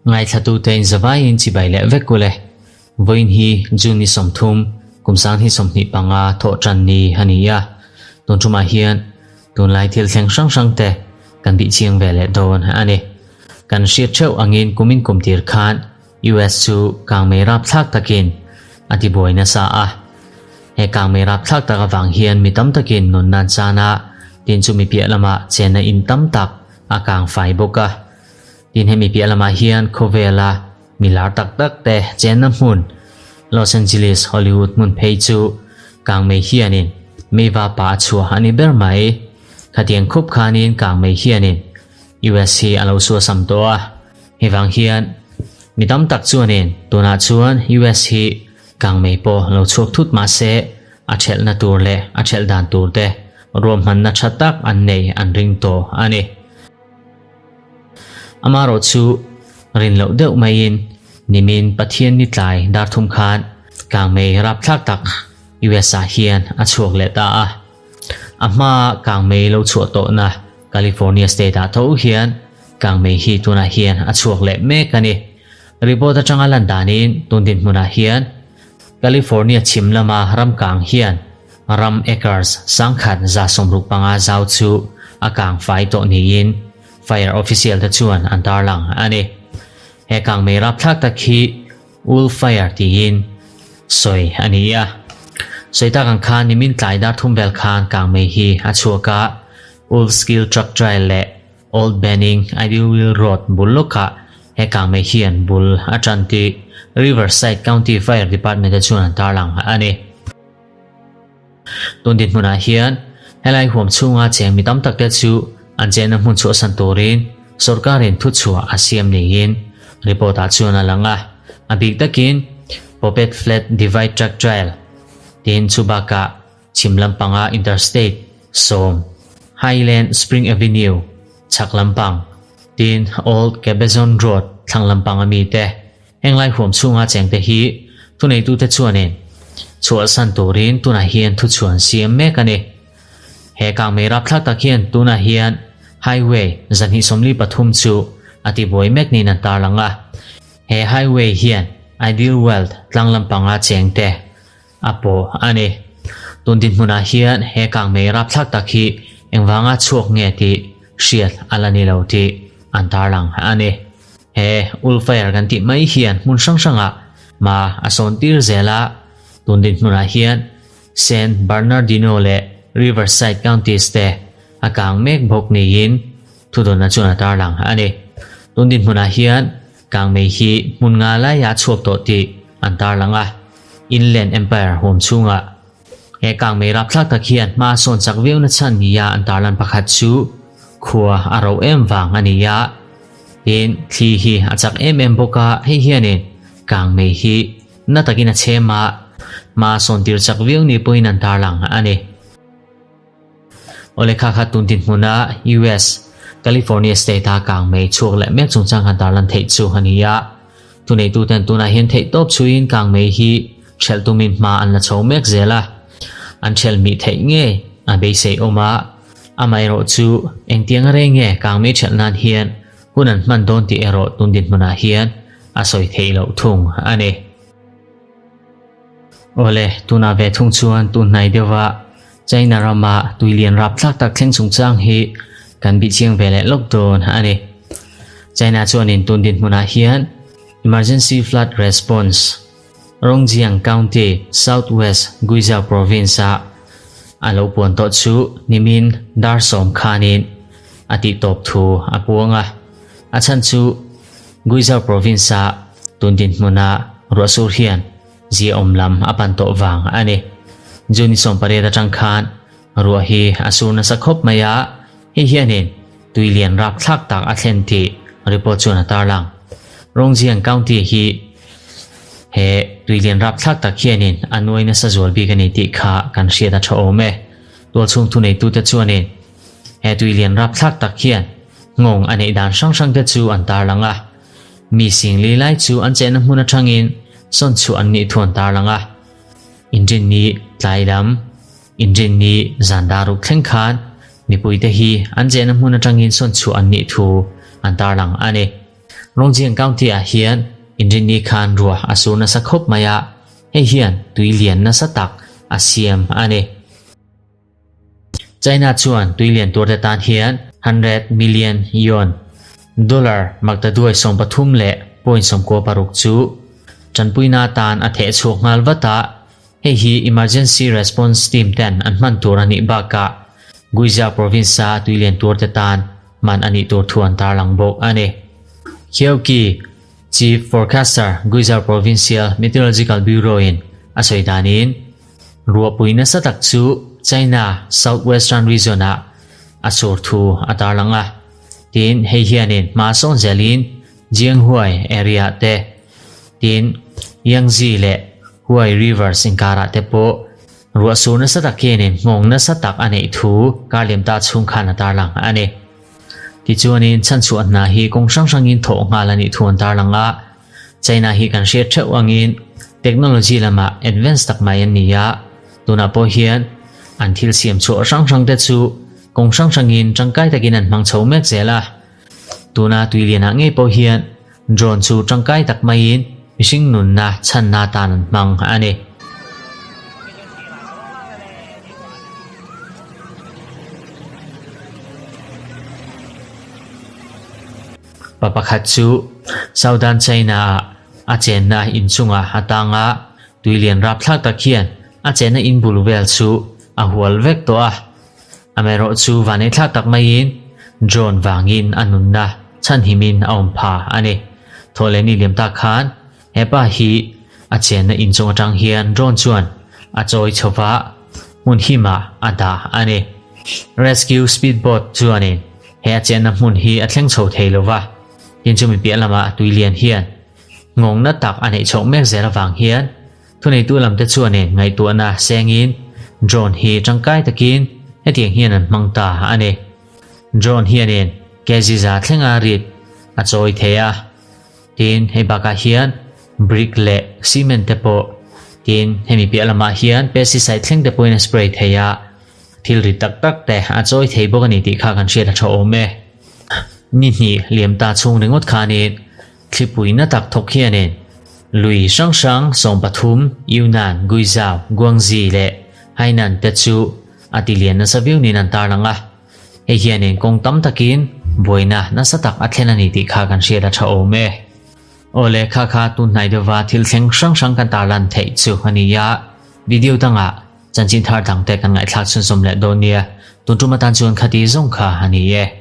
Ngaithlatute in zavaiin chibai leh vek ule. Vawiin hi June ni 30, kum 2025 thawh tan ni a ni a. Tun tumah hian tunlai thil thleng hrang hrang te kan bih chiang ve leh dawn a ni. Kan hriat theuh angin kumin kum tir khan US chu kangmei rapthlak takin a tibuai nasa a. He kangmei rapthlak tak avang hian mi tam takin nun nan chan a, tin chu mi piah lamah chenna in tam tak a kang fai bawk a. Tin hemi piah lamah hian khawvela mi lar tak tak te chenna hmun Los Angeles Hollywood hmun phei chu kangmei hianin meiva pa a chhuah a ni ber mai. Khatiang khup khanin kangmei hianin US hi a lo suasam tawh a. Hei vang hian mi tam tak chuanin tunah chuan US hi kangmei pawh lo chhuak thut mah se a thelhna tur leh a thelh dan tur te ruahmanna tha tak an nei an ring tawh a ni. Amaherawh chu rin loh deuh maiin nimin Pathian ni tlai dar thum khan kangmei rapthlak tak US ah hian a chhuak leh ta a. A hma kangmei lo chhuah tawhna California state ah tho hian kangmei hi tunah hian a chhuak leh mek a ni. Report atanga lan danin tun dinhmunah hian California chhim lama ram kang hian ram acres 165 zau chu a kang fai tawh niin fire official te chuan an tarlang a ni. He kangmei rapthlak tak hi Wool Fire tiin sawi a ni a. Sawi tak ang khan nimin tlai dar thum vel khan kangmei hi a chhuak a, Wolfskill Truck Trail leh Old Banning Idylwyld Road bul lawkah he kangmei hian bul a tan tih Riverside County Fire Department te chuan an tarlang a ni. Tun dinhmunah hian helai huam chhunga cheng mi tam tak te chu an chenna hmun chhuahsan turin sorkarin thuchhuah a siam niin report ah chuan a lang a. A bik takin Poppet Flat Divide Truck Trail tin chu bakah chhim lampanga Interstate 10, Highland Spring Avenue chhak lampang tin Old Cabezon Road thlang lampanga mite Henglai huam chhunga chengte hi thuneitute chuanin chhuahsan turin tunah hian thuchhuan siam mek a ni. He kangmei rapthlak tak hian tunah hian highway 243 chu a tibuai mek niin an tarlang a. He highway hian Idylwyld tlang lampanga chengte a pawh a ni. Tun dinhmunah hian he kangmei rapthlak tak hi engvanga chhuak nge tih hriat a la ni lo tih an tarlang a ni. He Ulfire kan tih mai hian hmun hrang hrangah hma a sawn tir zel a, tun dinhmunah hian San Bernardino leh Riverside counties te a kang mek bawk niin thudawnna chuan a tarlang a ni. Tun dinhmunah hian kangmei hi hmun nga laiah a chhuak tawh tih an tarlang a, Inland Empire huam chhungah he kangmei rapthlak tak hian hma a sawn chak viau na chhan nia an tarlan pakhat chu khua a ro em vang a ni a. Tin, thli hi a chak em em bawk a, hei hianin kangmei hi na takin a chhem a, hma a sawn tir chak viau ni pawhin an tarlang a ni. Awle kha kha tun dinhmuna US, California state-a kangmei chhuak leh mek chungchang han tarlan theih chu a ni a. Thuneituten tunah hian theihtawp chhuiin kangmei hi ṭhelh tumin hma an la chho mek zel a, an ṭhelh mih theih ngei a beisei awm a. Amaherawh chu engtiang a rei nge kangmei ṭhelh nan hian hun an hman dawn tih erawh tun dinhmunah hian a sawi theih loh thung a ni. Awle, tunah ve thung chuan tun hnai deuha China rama tuilian rapthlak tak thleng chungchang hi kan bih chiang ve leh lawk dawn a ni. China chuanin tun dinhmunah hian Emergency Flood Response Rongjiang County, Southwest Guizhou Province-a a lo puan tawh chu nimin dar 10 khanin a tihtawp thu a puang a. A chhan chu Guizhou Province-a tun dinhmuna ruahsur hian ziaawm lam a pan tawh vang a ni. June 18 atang khan ruah hi a sur nasa khawp mai a, hei hianin tuilian rapthlak tak a thlen tih report chuan a tarlang. Rongjiang County hi he tuilian rapthlak tak hianin a nuai nasa zual bik a ni tih kha kan hriat a tha awm e. Tualchhung thuneitute chuanin he tuilian rapthlak tak hian nghawng a neih dan hrang hrang te chu an tarlang a. Mi singli lai chu an chenna hmun atangin sawn chhuah an nih thu an tarlang a. Inrinni tlai lam, Inrinni zan dar ruk thleng khan Mipuite hi an chenna hmun atangin sawn chhuah an nih thu an tarlang a ni. Rongjiang County-ah hian inrinni khan ruah a sur nasa khawp mai a, hei hian tui lian nasa tak a siam a ni. China chuan tui lian turte tan hian 100 million yuan, dollar maktaduai 13 leh point 96 chu tanpuina atan a theh chhuak nghal vat a, Hei hi Emergency Response Team ten an hman tur a nih bakah Guizhou Province-a tuilian turte tan hman a nih tur thu an tarlang bawk a ni. Qiao-Qi, Chief Forecaster, Guizhou Provincial Meteorological Bureau-in a sawi danin, ruahpui nasa tak chu China Southwestern Region-ah a sur thu a tarlang a. Tin, hei hianin hma sawn zelin Jianghuai area-ah te, tin, Yangtze leh Huai Rivers inkarah te pawh ruah sur nasa tak hianin nghawng nasa tak a neih thu kar liam ta chhung khan a tarlang a ni. Tichuanin chhanchhuah hna hi kawng hrang hrangin thawh nghal a nih thu an tarlang a, China hi kan hriat theuh angin technology lamah advance tak mai an ni a, tunah pawh hian an thil siam chhuah hrang hrang te chu kawng hrang hrangin tangkai takin an hmang chho mek zel a. Tuna tuilianah ngei pawh hian Drone chu tangkai tak maiin mihring nunna chhanna atan an hmang a ni. Pa pakhat chu Southern China-ah a chenna inchungah a tang a, tuilian rapthlak tak hian a chenna in bul vel chu a hual vek tawh a. Amaherawhchu vanneithlak tak maiin drone vangin a nunna chhanhimin a awm pha a ni. Thawhlehni liam tak khan hepa hi a chenna inchung atang hian drone chuan a chawi chho va, hmun himah a dah a ni. Rescue speedboat chuanin he a chenna hmun hi a thleng chho thei lo va, tin chumi piah lamah tuilian hian nghawngna tak a neih chhoh mek zel avang hian Thuneitu lamte chuanin ngaihtuahna sengin drone hi tangkai takin hetiang hian an hmang ta a ni. Drone hianin kg za thlenga rit a chawi thei a, tin hei bakah hian brick leh cement te pawh, tin hemi piah lamah hian pesticide thleng te pawhin a spray thei a, thil rit tak tak te a chawi thei bawk a ni tih kha kan hriat a tha awm e. Ni hnih liam ta chhung ringawt khanin Thlipui na tak thawk hianin lui hrang hrang 13, Yunnan, Guizhou, Guangxi leh Hainan te chu a ti lian nasa viau niin an tarlang a. Hei hianin kawng tam takin buaina nasa tak a thlen a ni tih kha kan hriat a tha awm e. Aw le kha kha tun hnai deuha thil thleng hrang hrang kan tarlan theih chu a ni a, video dangah chanchin thar dangte kan ngaihthlak chhunzawm leh dawn nia, tun tum atan chuan khati zawng kha a ni e.